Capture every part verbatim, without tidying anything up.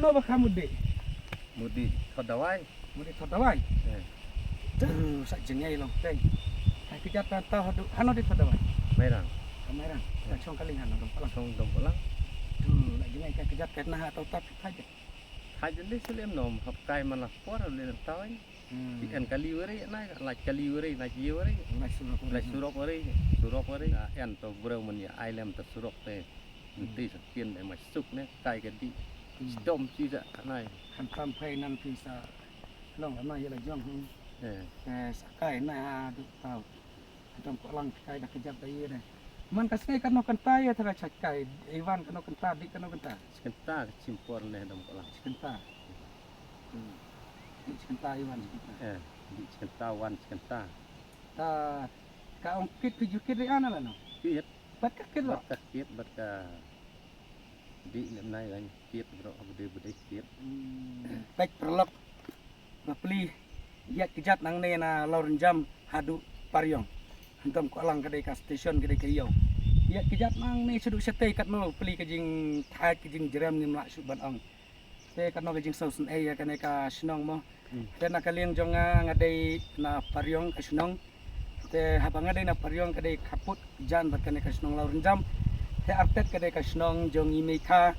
No ba ka mut dih. Mut dih thot dawai. Mut dih thot dawai. Eh. Tuh, sa jingei long teng. Hai kejat ta ta hadu hano dih thot dawai. Mairang. Ka Mairang. Eh. Ka chong kaling hano dong palang. Chong dong palang. Tuh, la jingei ka kejat ka na ha tau tap hai dih. Hai dih slim nom hap kai man la por le tawai. Hmm. Ki en kali wari na la kali wari na ji wari. Lai surok wari. Lai surok wari. Surok wari. En to breu man ya ai lem to surok te. Nti sa kien dei mai suk ne kai ka dih. Sdom chi sa nai. Khamtam phai nan phi sa long la mai la jong hu. Eh. Eh, sa kai na ha du tau. Khamtam ko lang kai da kejap da ye ne. Man ka snei kano kanta ye thara chak kai. Iwan kano kanta, dih kano kanta. Kanta ka chimpor ne dom ko lang. Kanta. Hmm. Dih kanta Iwan kanta. Eh, dih kanta wan kanta. Ta ka ong kit tu ju kit ri ana la no. Kit. Bat ka kit lo. Bat ka kit, bat ka dih lem nai kan kit bro, abu deh, abu deh kit. Hmm. Pek perlok. Ba pli ïa kejat nangne na Lawrynjam haduh Pariong. Hantam ko lang ka dei ka station ka dei ka ïew. Ïa kejat nangne shaduh shatei katno pli ka jingthait ka jingjrem ngim lah shuh ban ong. Te katno ka jingsngewsynei ïa kane ka shnong mo. Hmm. Te na ka liang jong nga nga dei na Pariong ka shnong. Te haba nga dei na Pariong ka dei khappud jan bad kane ka shnong Lawrynjam. Te artet ka dei ka shnong jong i Meikha.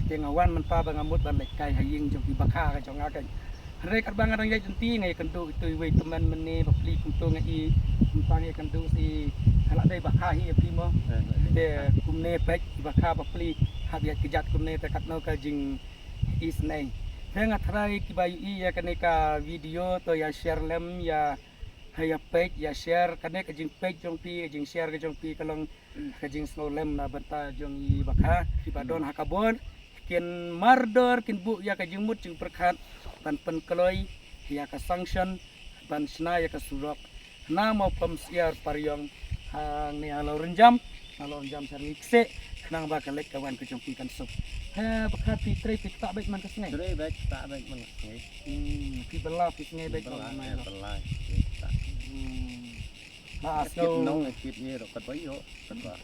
Te nga wan mynta ba nga mut ban leit kai ha ïing jong i Bakha ka jong nga ka. Hynrei katba nga dang ïaid lynti nga ïakynduh ito iwei i tymmen mynne ba pli kumto nga i mynta nga ïakynduh i ka la dei Bakha hi ïa phi mo. Eh, la dei Bakha. Te kumne peit i Bakha ba pli hap ïaid kjat kumne te katno ka jing isynei. Te nga tharai kiba ïohi ïa kane ka video to ïa share lem ïa, ha ïa peit ïa share kane ka jingpeit jong phi, ka jingshare ka jong phi ka long ka jingsngew lem na bynta jong i Bakha kiba don ha ka bor. Kin mardor kin buh ïa ka jingmut jingpyrkhat ban pynkloi ïa ka sanction ban shna ïa ka surok. Na mo pam siar Pariong hangne ha Lawrynjam. Na Lawrynjam sar ngi kse khnang ba ka lek ka wan ka jong phi kan suk. He Bakha phi trei phi kta bek man ka sngi. Trei bek kta bek man ka sngi. Hmm, phi bela phi sngi bek bela, man. Bela, phi kta. Hmm. Ba kit nong kit ye ro kat ba yo kat ba.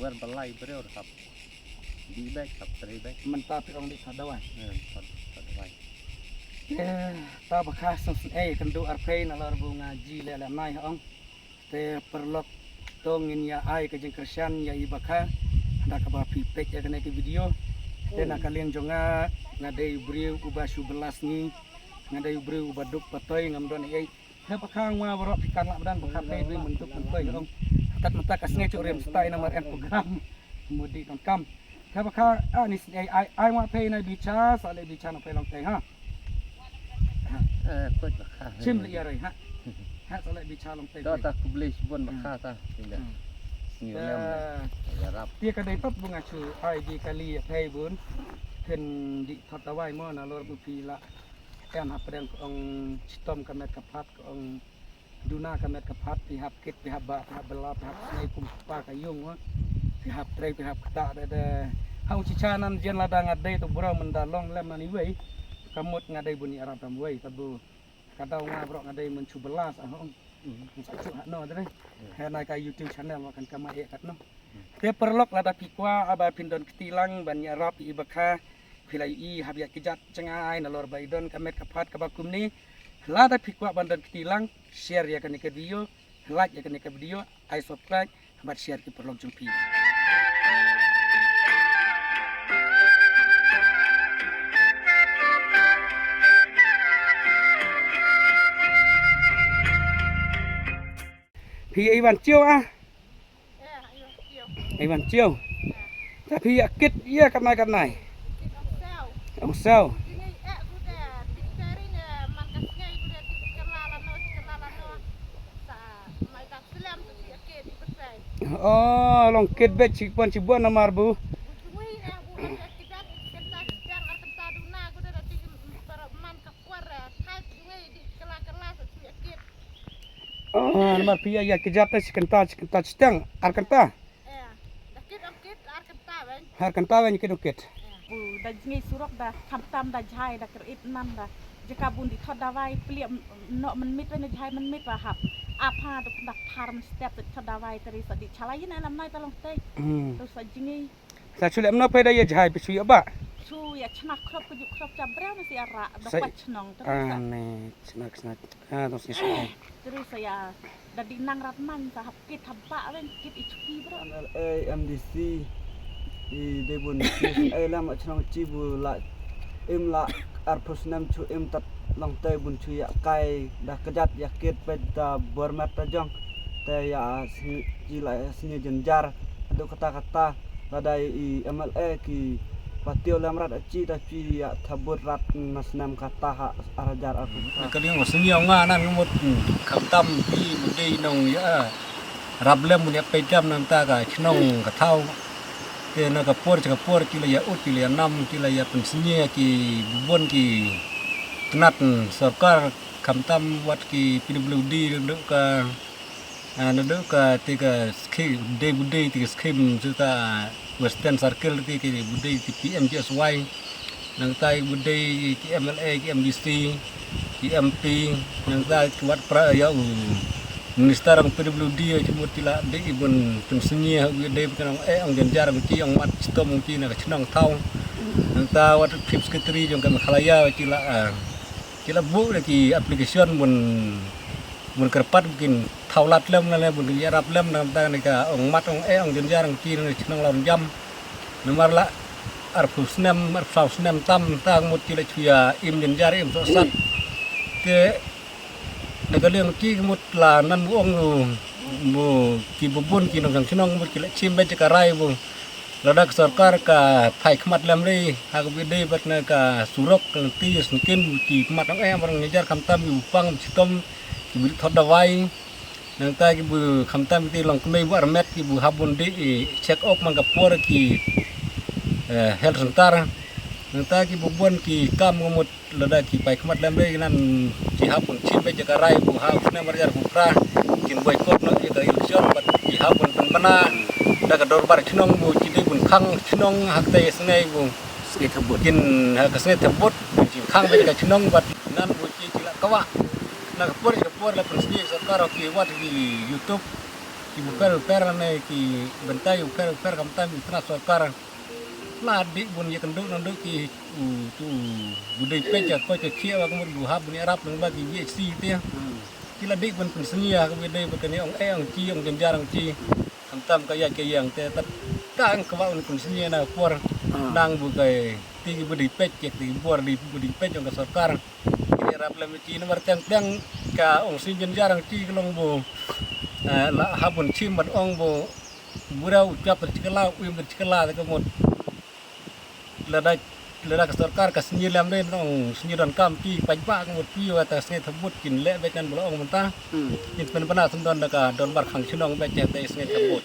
Wer bela i breu hap. Di bek hap trei bek. Mynta phi ong di thot dawai. Eh, thot, thot dawai. Eh, ta Bakha song sing ei kan du arpei na lor bu nga ji le le nai ong. Te paralok to ngin ïa ai ka jingkyrshan ïa i Bakha da kaba phi peit ïa kane ka video. Te na ka liang jong nga nga dei u briew uba shu bela sngi, nga dei u briew uba duk patoi ngam don ei. He Bakha nga baroh phi kan lah madan Bakha peit ri myntuk myntuk ong. Tat mynta ka sngi chu rem stai namar en program. Mudi donkam. He Bakha ani sngi ai ai nga peit na bicha sa le bicha na peit long tei ha. Eh, kot Bakha. Chim le ïa rai ha. Ha sa le bicha long tei. Ta ta khublei shibun Bakha ta. Sngi lem. Ïarap. Te ka dei pat bu nga chu ai di kali ïa peit bun. Phin di thot dawai mo na lor bu phi la. Em hapdeng ka ong chitom ka met ka phat ka ong duna ka met ka phat phi hap kit phi hap ba phi hap bela phi hap snei kum kpa ka yung wa. Phi hap trei phi hap kta de de. Ha u chicha nan jen lada nga dei to bro mynda long lem nan iwei. Ka mut nga dei bun ïarap tam wei ta bu. Ka daw nga bro nga dei mynchu bela sa hong. Sa chu ha no de. He na ka YouTube channel wa kan kama e kat no. Te paralok lada phi kwah aba phin don kti lang ban ïarap i Bakha phi la ïohi hap ïa kjat jngai na lor ba i don ka met ka phat kaba kumne. Lada phi kwah ban don kti lang share ïa kane ka video, like ïa kane ka video, ai subscribe bad share ki paralok jong phi. Phi ïa i wan chiew ah. Ai wan chiew. Ta phi ïa kit ïa katnai katnai. Ong saw. Oh, long kit bek chibun chibun namar bu. Oh, namar phi ïa kjat ta chi kynta chi kynta chi teng ar kynta. Eh, da kit ong kit ar kynta weng. Ar kynta weng kit ong kit. Eh. Bu da jngi surok da khamtam da jhai da kyrip nan da. Jaka bun di thot dawai pli noh mynmiet weng da jhai mynmiet wa hap. Apa tu kynta thar mynstep da thot dawai tari sa di chalai yin alam nai talong tei. Hmm. Tu sa jngi. Sa chule mno peda ïa jhai pi shu ïa ba. Chu ya chna khrop ka ju khrop cha brau na si ara da Sai- pa chnong tu Ah, sa. Ne, chna, chna. Ah, tong sini sa. Terus saya da di nang rat man sa hap kit hap ba wen kit i chuki bro. M L A, M D C, i de bun, ai lam chnong chi bu la im la arphew snem chu im tat long te bun chu ya kai da kjat ya kit pet da bor mat ta jong. Te ya sni-, chi la sni jenjar. Adu kata kata. Lada i M L A ki patio lem rat a chi ta chi ya thabut rat na snem kata ha ar hajar arphew. Ka liang sni ong nga nan mut, hmm, khamtam ki mudei nong ya rap lem mun ya pejam nang ta ka chnong ka thau. Te na ka por cha ka por ki la ya ut ki la ya nam ki la ya pynsni ki bun ki tnat sorkar khamtam wat ki P W D duk ka Ah, naduh ka te ka skim, dei budei te ka skim jong ka Western Circle te ka budei te P M G S Y. Nangta budei ki M L A, ki M D C, ki M P, nangta ki wat pra ya u Minister ang P W D ya ki mut ki la dei i bun pynsngi ha u dei ka nong eh ong jenjar ong ki ong mat chitom ong ki na ka chnong thau. Nangta wat Chief Secretary jong ka Meghalaya ki la, ah, ki la buh da ki application bun, bun kyrpad bun kin thaw lad lem na le bun kin ïarap lem na ka bynta kane ka ong mat ong eh ong jenjar ong ki na chnong Lawrjam. Namar la arphew snem, arphew saw snem tam ta mut ki la shu ïa im jenjar im sohsat. Te na ka liang ki mut la nan bu ong bu ki bubun ki nongshong shnong mut ki la shim beit ka rai bu lada ka sorkar ka phai khmat lem ri ha ka bidei bad na ka surok ka lynti sngewsih ki khmat ong eh ong jenjar khamtam ki bu pang chitom ki bu thot dawai. Nangta ki bu khamtam ki long kmie bu armet ki bu hap bun dei check up man ka por ki, eh, health center. Nangta ki bubun ki kam ngamut lada ki phai khmat lem ri nan ki hap bun shim beit ka rai bu hap snem ar hajar arphew phra kin boycott noh ïa ka election bad ki hap bun pynbna da ka dorbar chnong bu ki dei bun khang chnong ha kata ka sngi bu sngi thabut kin ha ka sngi thabut ki khang beit ka chnong bad nan bu ki ki la kwah na ka por ka por la pynsngi sorkar ki wat ki YouTube ki bu per per ne ki bynta u per per khamtam ki tnat sorkar. La dei bun ïakynduh nangduh ki u tu bu dei peit ka koit ka khiah wa ka mut bu hap bun ïarap nang ba ki V H C te. Hmm. Ki la dei bun pynsngi ha ka bidei ba kane ong eh ong ki ong jenjar ong ki. Khamtam ka ïaid ka ïeng te tat ka ang ka ba un pynsngi na por. Hmm. Nang bu kai ti ki bu dei peit ki ti bor dei bu dei peit ong ka sorkar. Ki ïarap lem ki namar teng teng ka ong sngi jenjar ong ki ka long bu, eh, la hap bun shim bad ong bu Bura u chap da chikala, u im da chikala da ka mut. Lada, lada ka sorkar ka sngi lem ri nong sngi don kam ki paidbah ka mut ki wa ta sngi thabut kin leh beit nan bala ong mynta. Hmm. Kin pynbna sngewdon da ka dorbar khang chnong beit ïa ta sngi thabut.